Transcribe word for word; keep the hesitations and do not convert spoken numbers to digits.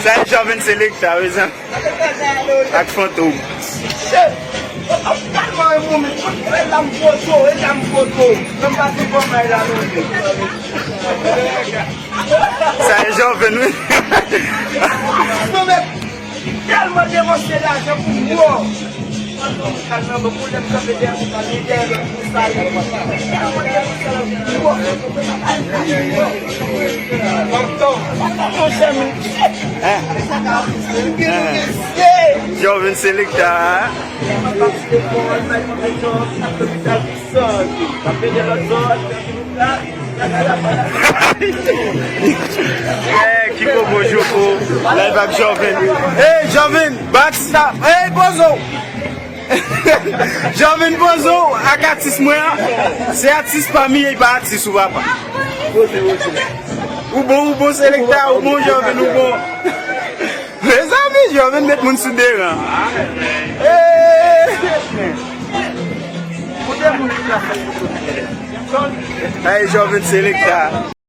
Sa e Jovin Selecta, mezanmi. Ak Fantom. Sa e Jovin, wi. Tèlman depanse lajan pou mò. Jovin Selecta. Eh, ki bobo Joko, live ak Jovin. Hey, Jovin, ba atis la. Hey, pozo. Jovin pozo ak atis mwen an. Se atis pa m ye, pa atis ou papa. Ou bon, ou bon Selecta, ou bon Jovin, ou bon. Mezanmi, Jovin met moun sou deran. Eh. Ay, Jovin Selecta.